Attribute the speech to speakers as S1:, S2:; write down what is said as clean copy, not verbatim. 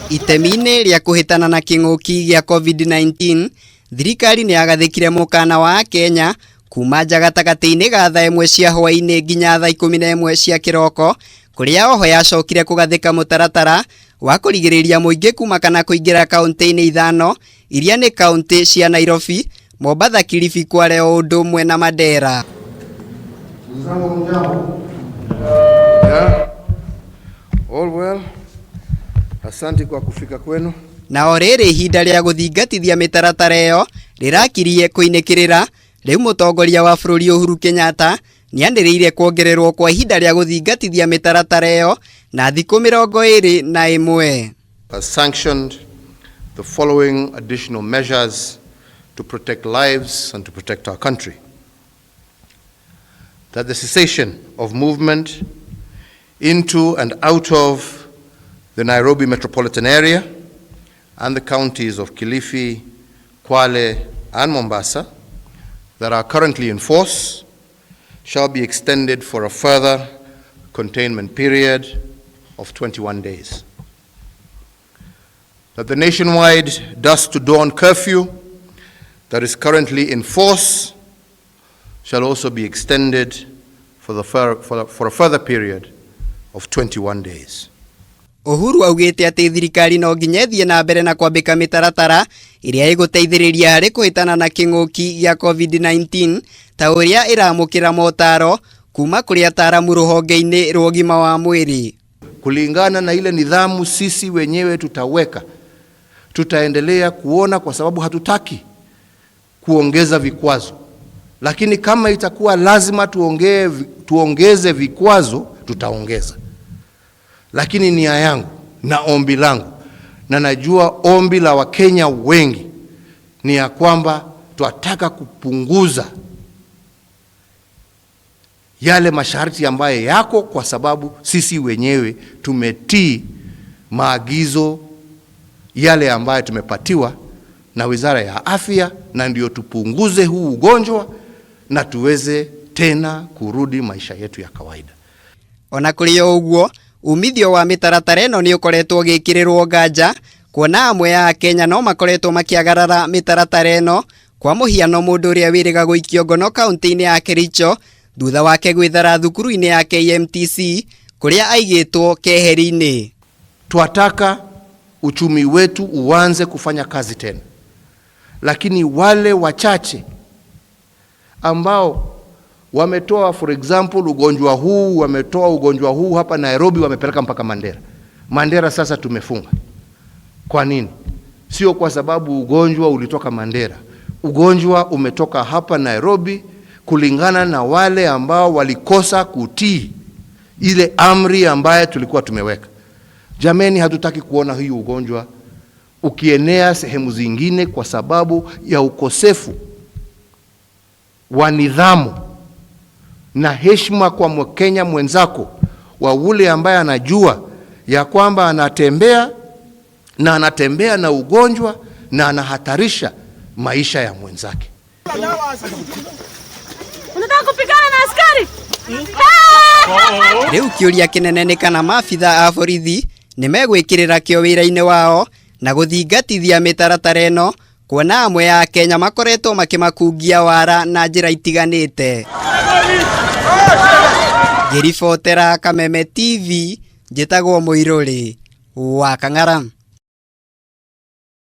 S1: Itemi-inĩ rĩa kũhĩtana na kĩng'ũki gĩa COVID-19, thirikari nĩ yagathĩkire mũkana wa Akenya kuma nja gatagatĩ-inĩ ga thaa 1 cia hwaĩ-inĩ nginya thaa 11 cia kĩroko, kũrĩa oho yacokire kũgathĩka mũtaratara wa kũrigĩrĩria mũingĩ kuma kana kũingĩra kaũntĩ-inĩ 5 iria nĩ kaũntĩ cia Nairobi, Mombatha, Kilifi, Kwale o ũndũ ũmwe na Mandera.
S2: Yeah. All well. Asante kwa kufika kwenu.
S1: Na o rĩrĩ ihinda rĩa gũthingatithia mĩtaratara ĩyo rĩrakirie kũinĩkĩrĩra, rĩu mũtongoria wa bũrũri Uhuru Kenyatta nĩanĩrĩire kuongererwo kwa ihinda rĩa gũthingatithia mĩtaratara ĩyo na thikũ 21.
S2: Has sanctioned the following additional measures to protect lives and to protect our country. That the cessation of movement into and out of the Nairobi metropolitan area and the counties of Kilifi, Kwale and Mombasa that are currently in force shall be extended for a further containment period of 21 days. That the nationwide dusk to dawn curfew that is currently in force shall also be extended for a further period of 21 days.
S1: Uhuru augĩte atĩ thirikari no nginya ĩthiĩ na mbere na kwambĩka mĩtaratara ĩrĩa ĩgũteithĩrĩria harĩ kũhĩtana na kĩng'ũki gĩa COVID-19 ta ũrĩa ĩramũkĩra motaro kuma kũrĩ ataaramu rũhonge-inĩ rwa ũgima wa mwĩrĩ.
S2: Kulingana na ile nidhamu sisi wenyewe tutaweka, tutaendelea kuona, kwa sababu hatutaki kuongeza vikwazo, lakini kama itakuwa lazima tuongeze vikwazo, tutaongeza. Lakini nia yangu na ombi langu, na najua ombi la Wakenya wengi ni ya kwamba twataka kupunguza yale masharti ambayo yako, kwa sababu sisi wenyewe tumetii maagizo yale ambayo tumepatiwa na Wizara ya Afya, na ndio tupunguze huu ugonjwa na tuweze tena kurudi maisha yetu ya kawaida.
S1: Ona kũrĩ o ũguo, umithio wa mĩtaratara ĩno nĩ ũkoretwo ũgĩkĩrĩrwo nganja, kuona amwe ya Akenya no makoretwo makĩagarara mĩtaratara ĩno. Kwa mũhiano, mũndũ ũrĩa wĩrĩga gũikio ngono kaũntĩ-inĩ ya Kericho thutha wake gwĩthara thukuru-inĩ ya KMTC kũrĩa aigĩtwo keheri-inĩ.
S2: Twataka uchumi wetu uanze kufanya kazi tena, lakini wale wachache ambao wametoa, for example, ugonjwa huu, wametoa ugonjwa huu hapa Nairobi, wamepeleka mpaka Mandera. Mandera sasa tumefunga. Kwa nini? Sio kwa sababu ugonjwa ulitoka Mandera. Ugonjwa umetoka hapa Nairobi kulingana na wale ambao walikosa kutii ile amri ambayo tulikuwa tumeweka. Jameni, hatutaki kuona hii ugonjwa ukienea sehemu zingine kwa sababu ya ukosefu wa nidhamu na heshima kwa Mkenya mwenzako, wa ule ambaye anajua ya kwamba anatembea na anatembea na ugonjwa na anahatarisha maisha ya mwenzake.
S3: Unataka kupigana na askari?
S1: Rĩu kĩũria kĩnene nĩ kana maabitha a borithi nĩ megwĩkĩrĩra kĩo wĩra-inĩ wao na gũthingatithia mĩtaratara ĩno, kuona amwe ya Akenya makoretwo makĩmakungia wara na njĩra itiganĩte. Ngĩribotera Kameme TV, njĩtagwo Mũirũrĩ wa Kang'ara.